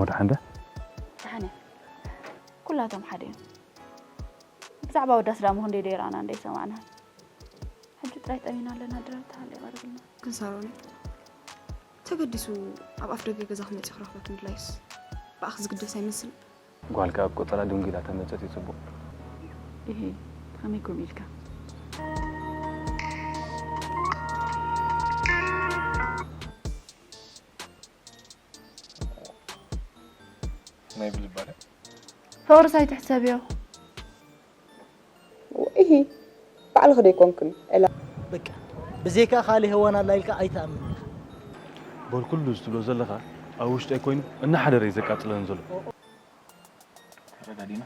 ወደ ሓንደ ደሓነ ኩላቶም ሓደ እዮም። ብዛዕባ ወዳ ስዳሙ ክንደይ ደይራና እንደይ ሰማዕና። ሕጂ ጥራይ ጠሚና ኣለና። ድራር ተሃለ ይቐርብልና። ግን ሳሮን ተገዲሱ ኣብ ኣፍ ደገ ገዛ ክመጽእ ክረኽበኪ ምድላይስ ብኣኽ ዝግደስ ኣይመስልን። ጓልካ ኣብ ቆጸራ ድንጉላ ተመጸት ይጽቡቕ። እሂ፣ ከመይ ኮም ኢልካ? ናይ ብዝባለ ፍቕርስ ኣይትሕሰብዮ። እሂ፣ ባዕልኺ ዶ ኣይኮንክን ዕላ? በቃ፣ ብዘይካ ካልእ ሄዋን ኣላ ኢልካ ኣይትኣምን ኢኻ። በል ኩሉ እዚ ትብሎ ዘለኻ ኣብ ውሽጠይ ኮይኑ እናሓደረ እዩ ዘቃጽለኒ ዘሎ። ተረዳዲና?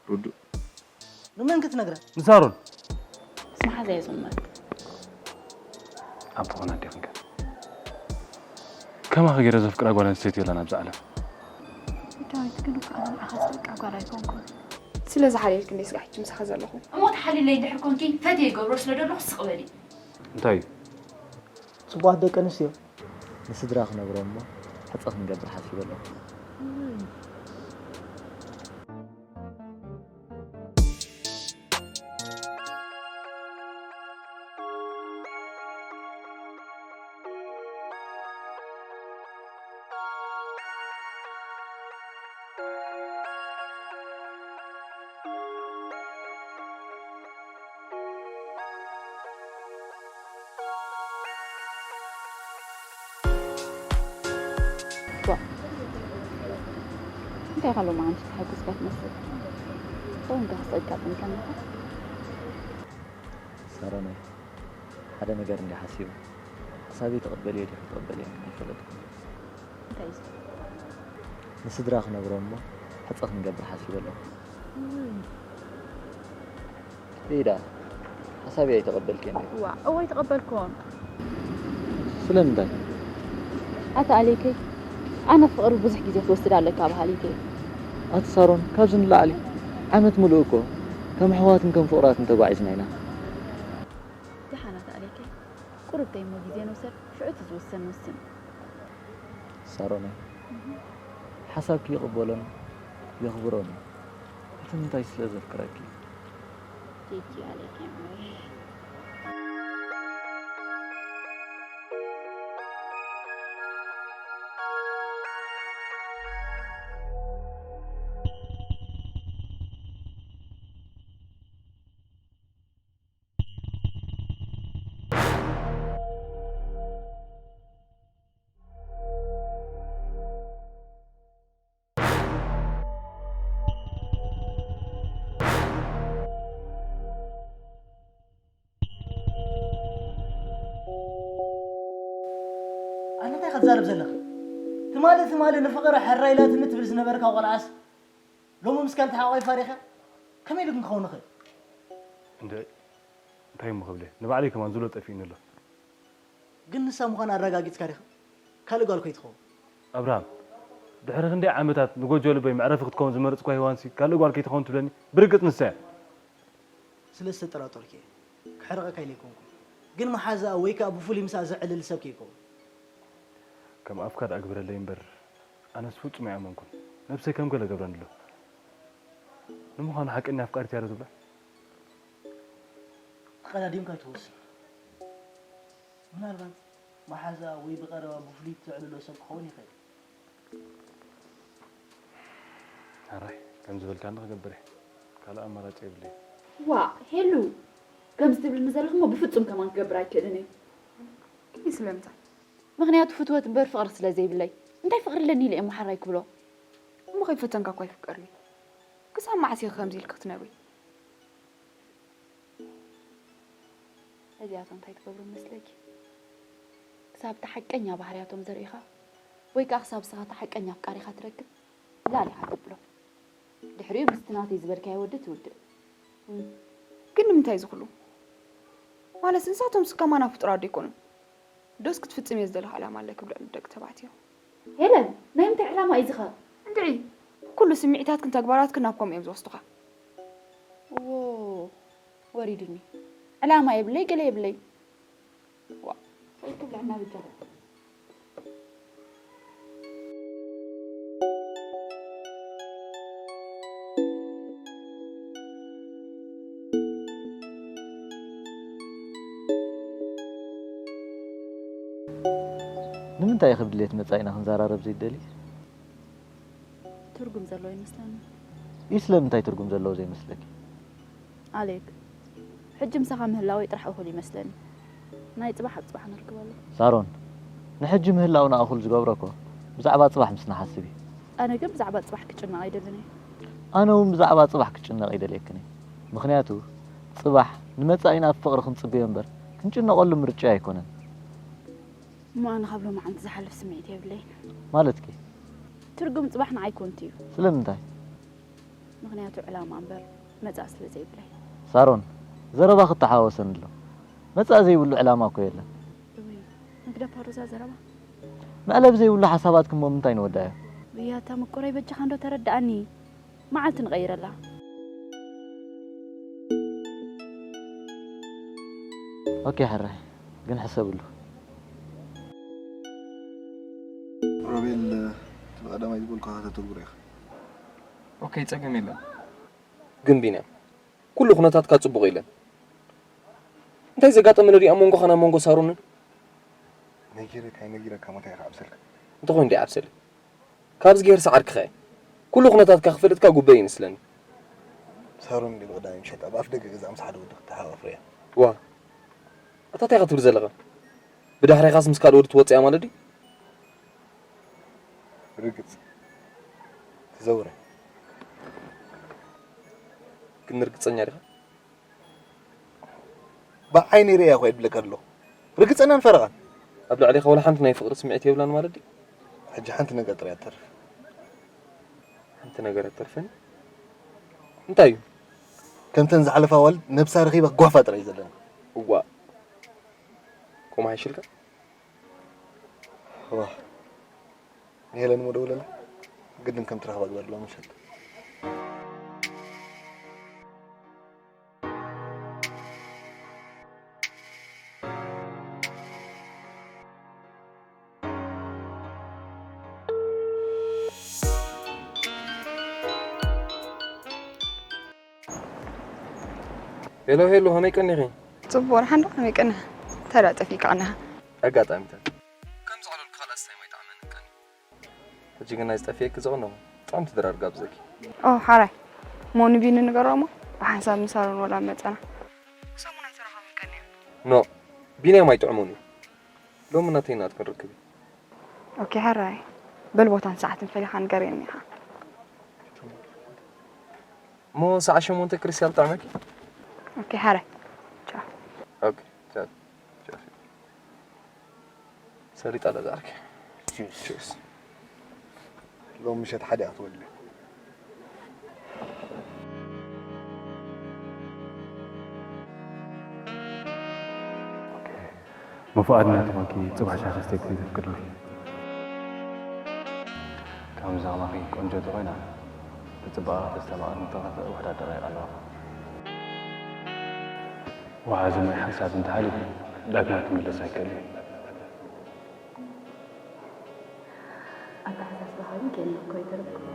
ርዱእ። ንመን ክትነግራ? ንሳሮን። ምስ መሓዛ እየ ዝቕመጥ። ኣቦ ኾን ኣዴኽን ከ? ከማኺ ገይረ ዘፍቅራ ጓል ኣንስተይቲ የላን ኣብዚ ዓለም። ዳዊት ግን እኮ ኣነ ንዓኻ ዝጠልቃ ጓል ኣይኮንኩን። ስለ ዝሓልየልኪ እንደ ስጋዕ ሕጂ ምሳኻ ዘለኹ። እሞ ተሓልለይ እንድሕር ኮንኪ ፈትየ ይገብሮ ስለ ዘለኹ ስቕ በሊ። እንታይ እዩ? ጽቡቓት ደቂ ኣንስትዮ። ንስድራ ክነብሮ እሞ ሕጸ ክንገብር ሓሲበ ኣለኹ። ዋ፣ እንታይ ኢኻ ሎማዓንቲ ተሓጒስካ ትመስል? ሰው እንካ ክጸጋጥም ከለኻ። ሳሮናይ፣ ሓደ ነገር እንዲ ሓሲበ፣ ክሳብ ይትቕበልዮ ዲኺ ትቕበልዮ ኣይፈለጥኩን። እንታይ እዩ? ንስድራ ክነብሮ እሞ ሕጸ ክንገብር ሓሲበ ኣለኹ። ሊዳ፣ ሓሳበይ ኣይተቐበልክዮን ዲኺ? ዋእ፣ እወ ኣይተቐበልክዎን። ስለምንታይ? ኣታ ኣሌከይ፣ ኣነ ፍቕሪ ብዙሕ ግዜ ትወስድ ኣለካ በሃሊት እየ። ኣቲ ሳሮን፣ ካብዚ ንላዕሊ ዓመት ምሉእ እኮ ከም ኣሕዋትን ከም ፍቑራትን ተጓዒዝና ኢና። ደሓን ኣታ ኣሌከይ፣ ቁሩብ ደይሞ ግዜ ንውሰድ፣ ሽዑ እቲ ዝውሰን ንውስን። ሳሮነይ፣ ሓሳብኪ ይቕበሎን የኽብሮን እዩ። እቲ ምንታይ ስለ ዘፍቅረኪ። ቲቲ ኣሌክ እምበይ። ኣነ እንታይ ክትዛረብ ዘለኻ? ትማሊ፣ ትማሊ ንፍቕሪ ሕራይ ኢላትኒ ትብል ዝነበርካ ቆልዓስ ሎሚ ምስ ካልእ ተሓቋፊፋ ርኢኻ? ከመይ ኢሉ ግን ክኸውን ይኽእል? እንደ እንታይ እሞ ክብለ? ንባዕለይ ከማን ዝብሎ ጠፊእኒ ኣሎ። ግን ንሳ ምዃና ኣረጋጊጽካ ዲኻ? ካልእ ጓል ከይትኸውን። ኣብርሃም፣ ድሕሪ ክንደይ ዓመታት ንጎጆ ልበይ መዕረፊ ክትከውን ዝመረጽኳ ሄዋንሲ ካልእ ጓል ከይትኸውን ትብለኒ? ብርግጽ ንሳ እያ። ስለ ዝተጠራጠርኩ እየ። ክሕርቐካ ኢለ ኣይኮንኩን። ግን መሓዛኣ ወይ ከኣ ብፍሉይ ምስኣ ዘዕልል ሰብ ከይከውን። ከም ኣፍካ ደኣ ግበረለይ እምበር፣ ኣነስ ፍጹም ኣይኣመንኩን። ነብሰይ ከም ገለ ገብረኒ ኣሎ። ንምዃኑ ሓቀኛ ኣፍቃሪት እያ ዶ ትብላ? ተቐዳዲምካ ኣይትወስን። ምናልባት መሓዛ ወይ ብቐረባ ብፍሉይ ትዕልሎ ሰብ ክኸውን ይኽእል። ሕራይ፣ ከም ዝበልካኒ ክገብር እየ። ካልእ ኣማራጺ የብለይን። ዋእ፣ ሄሉ፣ ከምዚ ትብልኒ ዘለኺ እሞ ብፍጹም ከማን ክገብር ኣይክእልን እየ። ግን ስለምንታይ? ምኽንያቱ ፍትወት እምበር ፍቕሪ ስለ ዘይብለይ። እንታይ ፍቕሪ ኣለኒ ኢለ እየ እሞ ሕራይ ክብሎ? እሞ ከይፈተንካ እኳ ኣይፍቀር እዩ። ክሳብ መዓስ ኢኺ ከምዚ ኢልኪ ክትነብሪ? እዚኣቶም እንታይ ትገብሩ መስለኪ? ክሳብ እቲ ሓቀኛ ባህርያቶም ዘርእኻ፣ ወይ ከኣ ክሳብ ንስኻ እቲ ሓቀኛ ኣፍቃሪኻ ትረክብ፣ ላል ኢኻ ተብሎም። ድሕሪኡ ምስቲ ናተይ ዝበልካዮ ወዲ ትውድእ። እም። ግን ንምንታይ እዚ ኩሉ? ማለት ንሳቶም ስከማና ፍጡራት ዶ ኣይኮኑን? ዶስ ክትፍጽምዮ ዝደለኻ ዕላማ ኣለኪ ብልዕሊ ደቂ ተባዕትዮ? ሄለን፣ ናይ ምንታይ ዕላማ እዩ ዝኻ? እንድዒ፣ ኩሉ ስምዒታትክን ተግባራትክን ናብ ከምኡ እዮም ዝወስዱኻ። እዎ፣ ወሪዱኒ። ዕላማ የብለይ፣ ገለ የብለይ። ዋ፣ ሰብኣይ ክብልዐና ብጃኻ። እንታይ ኢኺ ብድሌት መጻኢና ክንዘራረብ ዘይደሊ? ትርጉም ዘለዎ ይመስለኒ። ይስለ ምንታይ ትርጉም ዘለዎ ዘይመስለኪ? ኣሌክ፣ ሕጂ ምሳኻ ምህላወይ ጥራሕ እኹል ይመስለኒ። ናይ ጽባሕ ኣብ ጽባሕ ንርክበሉ። ሳሮን፣ ንሕጂ ምህላውና እኹል ዝገብሮ እኮ ብዛዕባ ጽባሕ ምስ ንሓስብ እዩ። ኣነ ግን ብዛዕባ ጽባሕ ክጭነቕ ኣይደልን እየ። ኣነ እውን ብዛዕባ ጽባሕ ክጭነቕ ይደልየክን እየ። ምኽንያቱ ጽባሕ ንመጻኢና ብፍቕሪ ክንጽበዮ እምበር ክንጭነቐሉ ምርጫ ኣይኮነን። እሞ ኣነ ካብ ሎማዓንቲ ዝሓልፍ ስምዒት የብለይን። ማለትኪ? ትርጉም ጽባሕ ንዓይ ኮንቱ እዩ። ስለምንታይ? ምኽንያቱ ዕላማ እምበር መጻኢ ስለ ዘይብለይ። ሳሮን፣ ዘረባ ክተሓዋወሰኒ ኣሎ። መጻኢ ዘይብሉ ዕላማ እኮ የለን። እውይ፣ መግደፋ ሮዛ ዘረባ። መዕለብ ዘይብሉ ሓሳባትኪ እሞ ምንታይ ንወዳእዮ? ብያታ ምቁረይ በጃኻ እንዶ ተረድኣኒ። መዓልቲ ንቐይረላ። ኦኬ ሕራይ፣ ግን ሕሰብሉ። ሮቤል፣ እቲ ብቐዳማይ ዝበልኩኻ ከተተግብሮ ኢኻ። ኦኬ፣ ጸገም የለን። ግን ቢንያም፣ ኩሉ ኩነታትካ ጽቡቕ የለን። እንታይ ዘጋጠመ ነዲኣ መንጎኻን ኣብ መንጎ ሳሮንን? ነጊረካ ኣይነጊረካ ሞታይ ኢኻ ኣብሰልካ። እንተኾይኑ ዲኣ ኣብሰል። ካብዚ ገይር ሰዓርክኻ እየ። ኩሉ ኩነታትካ ክፈልጥካ ጉበይ ይመስለኒ። ሳሮን እንዲ ብቐዳማይ ምሸት ኣብ ኣፍ ደገ ገዛ ምስ ሓደ ወዲ ክትሓዋፍር እያ። ዋ፣ ኣታ እንታይ ኢኻ ትብል ዘለኻ? ብዳሕሪኻስ ምስ ካልእ ወዲ ትወጽእ እያ ማለት ድዩ? ርግጽ። ትዘውረ። ግን ርግጸኛ ዲኻ? ብዓይነይ ርእያ እኮ እየ ዝብለካ ዘለኹ። ርግጸኛን ፈረቓን። ኣብ ልዕሌኻ ወላ ሓንቲ ናይ ፍቕሪ ስምዒት የብላን ማለት ድዩ? ሕጂ ሓንቲ ነገር ጥራይ እያ ትተርፍ። ሓንቲ ነገር እያ ትተርፈኒ? እንታይ እዩ? ከምተን ዝሓለፋ ኣዋልድ ነብሳ ረኺባ ክጓፋ ጥራይ እዩ ዘለኒ። እዋእ። ከምኡ ሓይሽልካ? ዋ። ንሄለን እሞ ደውለላ። ግድን ከም ትረኽባ ግበር ሎሚ ምሸት። ሄሎ ሄሎ፣ ከመይ ቀኒኺ? ጽቡቕ፣ ደሓን ዶ? ከመይ ቀኒኻ? እንታይ ደኣ ጠፊእካ ቀኒኻ? ኣጋጣሚታት። ከም ዝቐለልኩ ካልኣስ እንታይ ማይ ጠዓመኒ ቀኒ። ሕጂ ግን ናይ ዝጠፍኤኪ ዘቕነኹ ጥዕምቲ ድራር ጋብዘኪ። ኦ፣ ሓራይ። ሞኒ ቢኒ ንገሮ እሞ ብሓንሳብ ምሳሉን ወላ መጸና። ሰሙን ኣይተራኸብን ቀኒና። ኖ፣ ቢንያም ኣይጥዕሞን እዩ። ሎሚ ናተይ ናትክን ርክብ እዩ። ኦኬ፣ ሓራይ። በል ቦታን ሰዓትን ፈሊኻ ንገረኒ ኢኻ። እሞ ሰዓት ሸሞንተ ክርስቲያን ጥዕመኪ? ኦኬ፣ ሓራይ። ቻው። ኦኬ፣ ቻው። ቻው። ሰሊጣ ለዛርክ። ቺርስ። ቺርስ። ሎም ምሸት ሓደ እያ ክትወልድ። መፍቓድና ተኾንኪ ጽባሕ ሻሂ ክስተኪ ተፍቅድለይ። ከምዛ ከማኺ ቆንጆ ተኾይና ብጽባቐ ተስተማቕር ንተኸፍእ ወዳደር ኣይቐለዋ። ወሓዚ ማይ ሓንሳብ እንተሓሊፉ ዳግማይ ክምለስ ኣይክእልን እዩ። ኣተሓሳስባኻ ግን ጌና እኮ ኣይተረድኩን።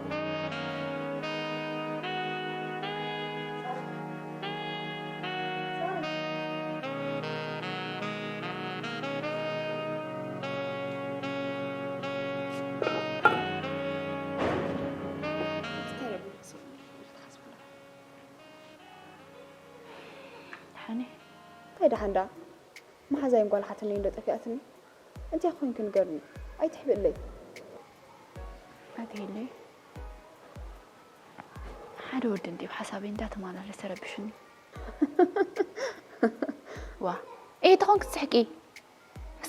ሓኒ እንታይ ደሓን ደኣ መሓዛይ እንጓልሓትኒ እንዶ ጠፊኣትኒ እንታይ ኮይንኪ ንገርኒ ኣይትሕብእለይ ኣትሄለይ ሓደ ወዲ እንዲ ብሓሳበይ እንዳተማላለሰ ረብሽኒ ዋ እየ ተኾንክ ትስሕቂ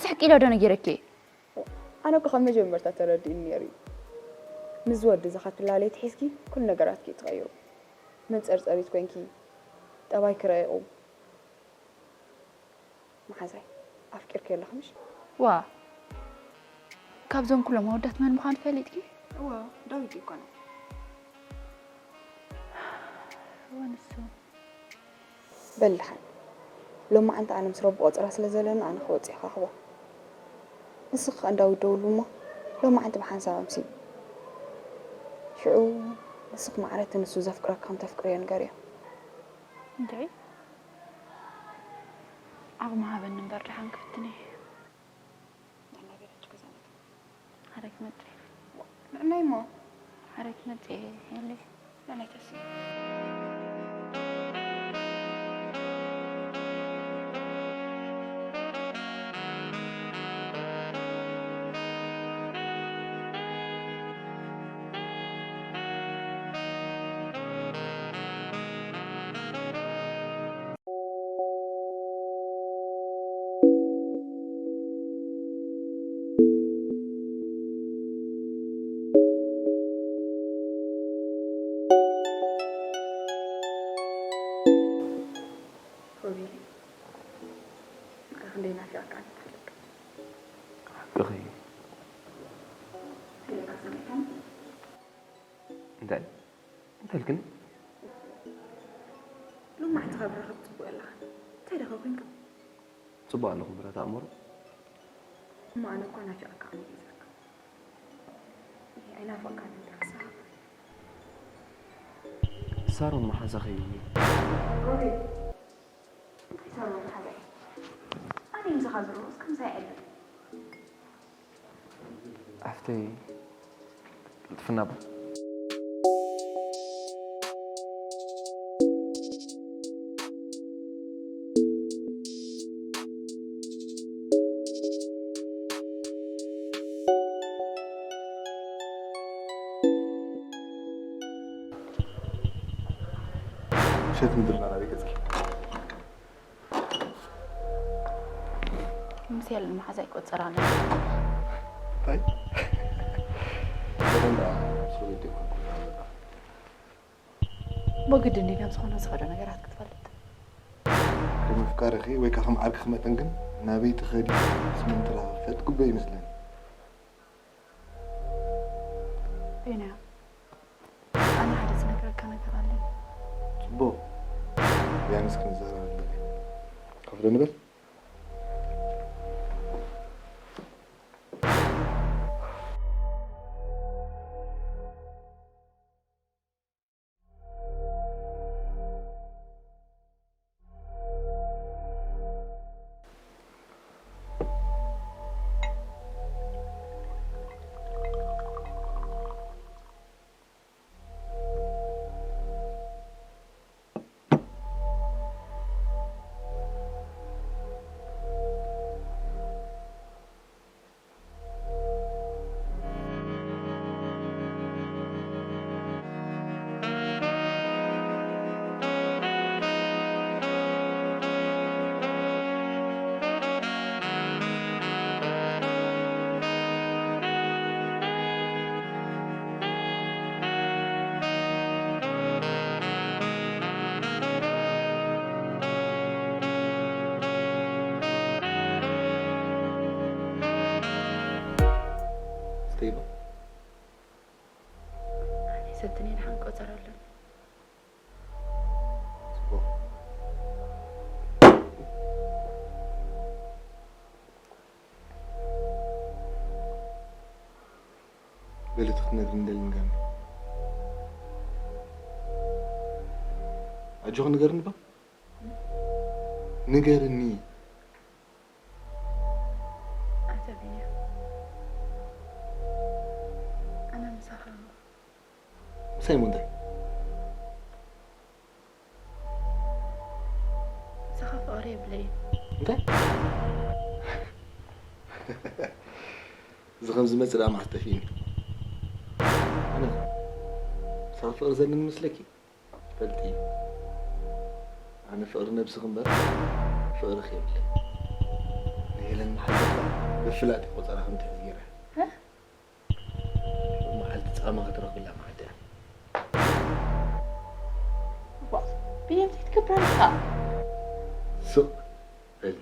ስሕቂ ኢለ ዶ ነጊረኪ ኣነ እኮ ካብ መጀመርታ ተረዲእኒ ነይሩ እዩ ምስዚ ወዲ እዚ ካብ ትላለይ ትሒዝኪ ኩሉ ነገራትኪ እዩ ተቐይሩ መንፀርፀሪት ኮይንኪ ጠባይኪ ረቂቑ መሓዛይ ኣፍቂርኪ ኣለኺ ምሽ ዋ ካብዞም ኩሎም ኣወዳት መን ምዃኑ ፈሊጥኪ እወ ዳዊት ይኮነ ወንሱ በል ደሓን ሎማዓንቲ ኣነ ምስ ረቢ ቆጸራ ስለ ዘለኒ ኣነ ክወጽእ ይኸኽቦ ንስኺ ከኣ እንዳዊት ደውሉ እሞ ሎማዓንቲ ብሓንሳብ ኣምስዩ ሽዑ ንስኺ ማዕረቲ ንሱ ዘፍቅረኪ ከም ተፍቅርዮ ንገርዮ እንታይ ዓቕሚ ሃበኒ እምበር ደሓን ክፍትን እየ ንዕና ቤታችሁ ገዛ ነትኩ ክትመጽእ። ንዕናይ እሞ። ሓረይ ክትመጽእ እየ፣ የለይ። ንዕናይ ተስእ። ሮቤል፣ ማዕረ ክንደይ ናፊቐካ ኣነ ትፈልጥ። ሓቅኺ። ኢለካ ሰሚዕካኒ? እንታይ? እንታይ ኢልክኒ? ሎማዕንቲ ካብ ረኸብ ጽቡቕ ኣለኻ። እንታይ ደኸ ኮንካ? ጽቡቕ ኣለኹ ምረት ኣእምሮ። እሞ ኣነ እኳ ናፊቐካ ኣነ ገዛካ። ይሄ ኣይናፍቐካን እንደ ክሳኻ። ሳሮን መሓዛኺ እዩ። ሮቤል፣ እንታይ ሳሮን መሓዛ እዩ? ኣነ ምሳኻ ዘለኹ እስከ ምሳይ ኣይዕለል። ሓፍተይ፣ ቅልጥፍና እባ። ምሸት ምድርና ናበይ ገጽኪ? ምስ ሄለን መሓዛ ኣይቆጸራን። እንታይ? ሄለን ደኣ ምስ ወለዲ ይኮንኩ። ብግዲ እንዲና ምስ ኾነ ዝኸዶ ነገራት ክትፈልጥ። ከም ኣፍቃርኺ ወይ ከኣ ከም ዓርክኺ መጠን ግን ናበይ ትኸዲ ምስ መን ትራኸቢ ክፈልጥ ግቡእ ይመስለኒ። ቢንያም፣ ኣነ ሓደ ዝነግረካ ነገር ኣለኒ። ጽቡቕ። ቢያንስ ክንዛረበሉ። ኮፍ ዶ ንበል። ስተይባ። ኣነ ሰትኒ ንሓን ቆጸር ኣለኒ። ጽቡቕ። በሊ እቲ ክትነግርኒ ደሊ ንገርኒ። ኣጆኺ ንገርኒ እባ። ንገርኒ። ኣንታ ቢንያም፣ ኣነ ምሳኻ ኣለኹ። ምሳይ እሞ እንታይ? ምሳኻ ፍቕሪ የብለይን። እንታይ? እዚ ከም ዝመጽእ ደኣ መዓስ ጠፊእኒ? ኣነ ምሳኻ ፍቕሪ ዘለኒ መስለኪ? ፈልጢ፣ ኣነ ፍቕሪ ነብስኺ እምበር ፍቕርኺ የብለይን። ንሄለን መሓዛኻ ብፍላጥ እዩ ቆጸራ ከም ትሕዝ ገይረ። እ? መዓልቲ ጻማ ክትረኽብላ መዓልቲ እያ። ዋ፣ ብየምቲ ትገብራ ኣለኻ? ስቕ በሊ።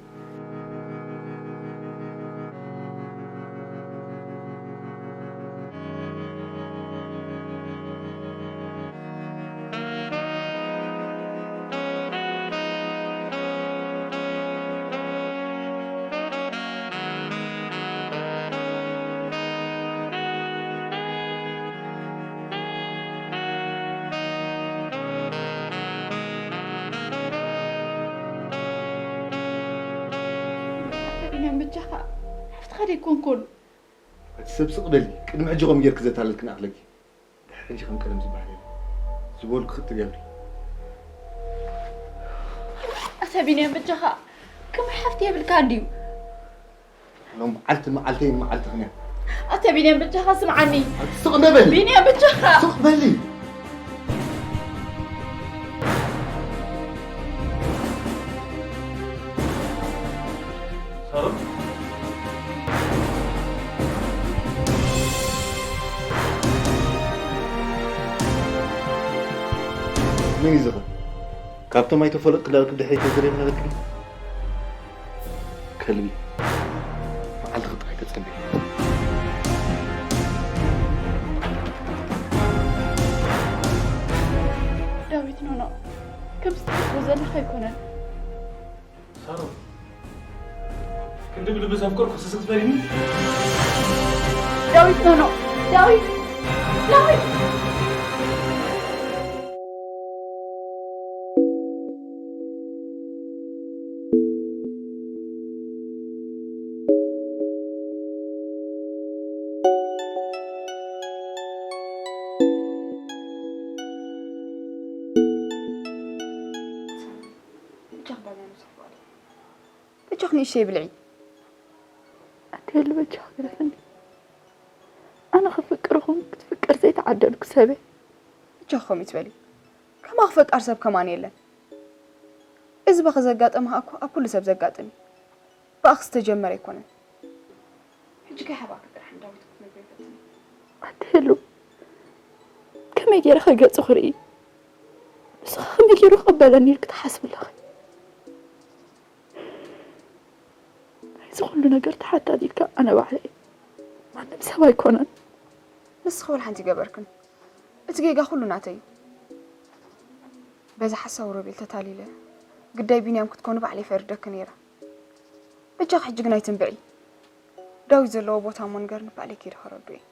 ኣታ ቢንያም፣ በጃኻ ሓፍትኻ ደይኮንኩን። እቲ ሰብ ስቕ በሊ፣ ቅድሚ ሕጂ ከምኡ ጌርኪ ዘታለልክን ኣኽለኪ። ድሕሪ ሕጂ ከም ቀደም ዝበሃል የለን። ዝበልኩ ክትገብሪ። ኣታ ቢንያም በጃኻ፣ ከመይ ሓፍቲ የብልካ እንድዩ? ሎም መዓልቲ መዓልተይ መዓልትኽን እያ። ኣታ ቢንያም በጃኻ ስምዓኒ። ኣቲ ስቕ እንደ በሊ። ቢንያም በጃኻ። ስቕ በሊ። ሳሮን? መን እዩ ዝኽእል? ካብቶም ኣይተፈለጥኩ ዳርክ ድሕሪት ተዝርየም ነበርክን? ከልቢ። መዓልቲ ክጥራይ ተጸንቢ። ዳዊት ኖኖ፣ ከምዚ ትሕስቦ ዘለኻ ኣይኮነን። ሳሮን፣ ክንዲ ብልቢ ዘፍቀርኩ ስስኽ ትበልኒ? ዳዊት ኖኖ፣ ዳዊት፣ ዳዊት። በጃኽ ንእሽተይ ብልዒ። ኣቲ የሉ በጃኻ ግደፈኒ። ኣነ ክፍቅር ይኹን ክትፍቀር ዘይተዓደልኩ ሰብ እየ። በጃኺ ከምኡ ይትበሊ። ከማኺ ፈቃር ሰብ ከማን የለን። እዚ በኸ ዘጋጠመ እኮ ኣብ ኩሉ ሰብ ዘጋጥም እዩ። ብኣኺ ዝተጀመረ ኣይኮነን። ሕጂ ከይሓባእኪ ጥራሕ ንዳዊት ክትነግርዮ ፈትኒ። ኣቲ የሉ ከመይ ገይረ ከ ገጹ ክርኢ? ንስኻ ከመይ ገይሩ ክቕበለኒ ኢልኪ ትሓስቢ ኣለኺ? ናይዚ ኩሉ ነገር ተሓታቲትካ ኣነ ባዕለይ እየ። ማንም ሰብ ኣይኮነን። ንስኺ ወላ ሓንቲ ኣይገበርክን። እቲ ጌጋ ኩሉ ናተይ እዩ። በዚ ሓሳዊ ሮቤል ተታሊለ ግዳይ ቢንያም ክትኮኒ ባዕለይ ፈሪደኪ ነይረ። በጃኺ ሕጂ ግን ኣይትንብዒ። ዳዊት ዘለዎ ቦታ እሞ ንገርኒ ባዕለይ ከይደ ከረድኦ እየ።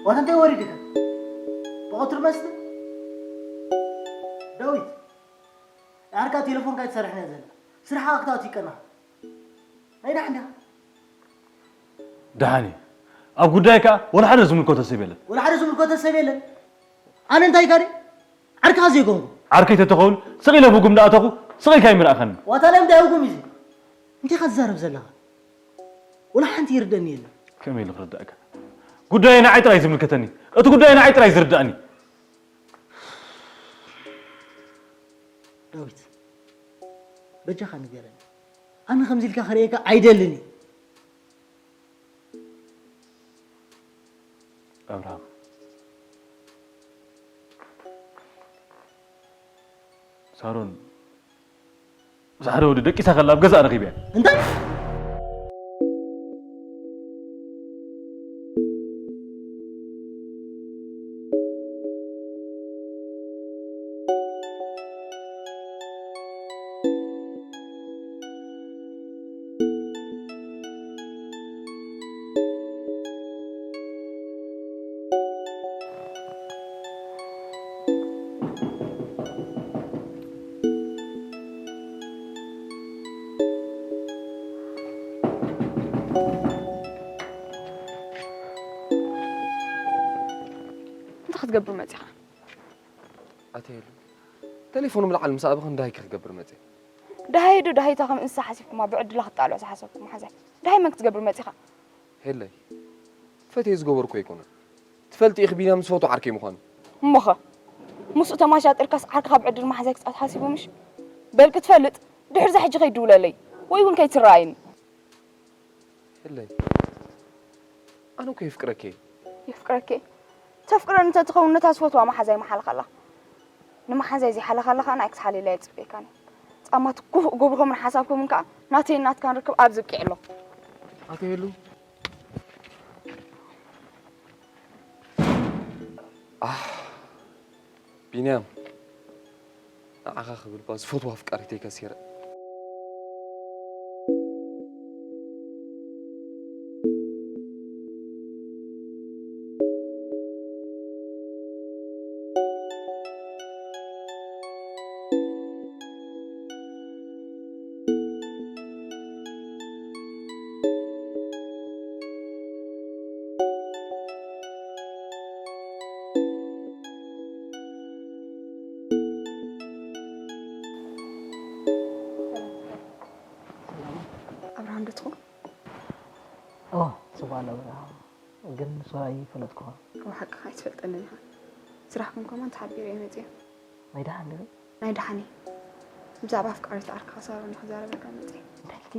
ዋታ እንታይ ወሪድካ? ብቐትሩ መስተ? ዳዊት፣ ዓርካ ቴሌፎንካ ኣይትሰርሕን እያ ዘላ። ስራሕኻ ክትኣቱ ይቀና። ናይ ደሓን ዲኻ? ደሓን እየ። ኣብ ጉዳይ ከኣ ወላ ሓደ ዝምልከቶ ሰብ የለን። ወላ ሓደ ዝምልከቶ ሰብ የለን? ኣነ እንታይ ኢልካ ድየ? ዓርክኻ ዘይኮንኩ። ዓርከይ ተተኸውን ስቕ ኢለ ብጉም እንዳኣተኹ ስቕ ኢልካ ይምርኣኸኒ። ዋታ ለምዳ ይጉም እዩ። እንታይ ኢኻ ትዛረብ ዘለኻ? ወላ ሓንቲ ይርደኒ የለን። ከመይ ኢሉ ክርዳእካ? ጉዳይ ንዓይ ጥራይ ዝምልከተኒ። እቲ ጉዳይ ንዓይ ጥራይ ዝርዳእኒ። ዳዊት፣ በጃኻ ንገረኒ። ኣነ ከምዚ ኢልካ ክርእየካ ኣይደልን እየ። ኣብርሃም፣ ሳሮን ምስ ሓደ ወዲ ደቂሳ ከላ ኣብ ገዛእ ረኺበያ። እንታይ? እንታይ ክትገብር መጺኻ? ኣተየሉ። ቴሌፎን ምልዓል ምስ ኣበኸ እንታይ ክገብር መጽእ? ደሃይ ዶ ደሃይታ ከም እንስሳ ሓሲብኩማ ብዕድላ ክትጣልዑ ዝሓሰብኩም መሓዛይ። ደሃይ መን ክትገብር መጺኻ? ሄለይ። ፈትየ ዝገበርኩ ኣይኮነን። ትፈልጢ ኢኺ ቢንያም ዝፈትዎ ዓርከይ ምዃኑ። እሞኸ? ምስኡ ተማሻጢርካስ ዓርክኻ ብዕድል መሓዛይ ክጻወት ሓሲቡ ምሽ? በል ክትፈልጥ ድሕርዛ ሕጂ ከይትድውለለይ ወይ እውን ከይትረኣየኒ። ሄለይ። ኣነ እኮ የፍቅረኪ እየ። የፍቅረኪ እየ? ተፍቅረኒ እንተትኸውን ነታ ዝፈትዋ መሓዛይ ምሓልኻላ። ንመሓዛይ ዘይሓለኻላ ከኣ ንዓይ ክትሓልየላ እየ ዝጽበየካኒ። ጻማት ኩ ጎብርኹምን ሓሳብኩምን ከኣ ናተይን ናትካን ርክብ ኣብ ዝብቂዕ ኣሎ። ኣተየሉ ኣህ ቢንያም፣ ንዓኻ ክብል እባ ዝፈትዋ ኣፍቃሪተይ ከሲረ። ኣብርሃም ዶ ትኸውን? እወ፣ ጽቡቕ ኣሎ ኣብርሃም፣ ግን ንሱ ኣይፈለጥኩዎን። እወ፣ ሓቅኻ ኣይትፈልጠንን ኢኻ። ስራሕኩም ከማን ተሓቢረ እየ መጺአ። ናይ ደሓን ድዩ? ናይ ደሓን እየ። ብዛዕባ ኣፍቃሪት ዓርክኻ ሳሮን እየ ክዛረበልካ መጺአ። እንታይ ኢልኪ?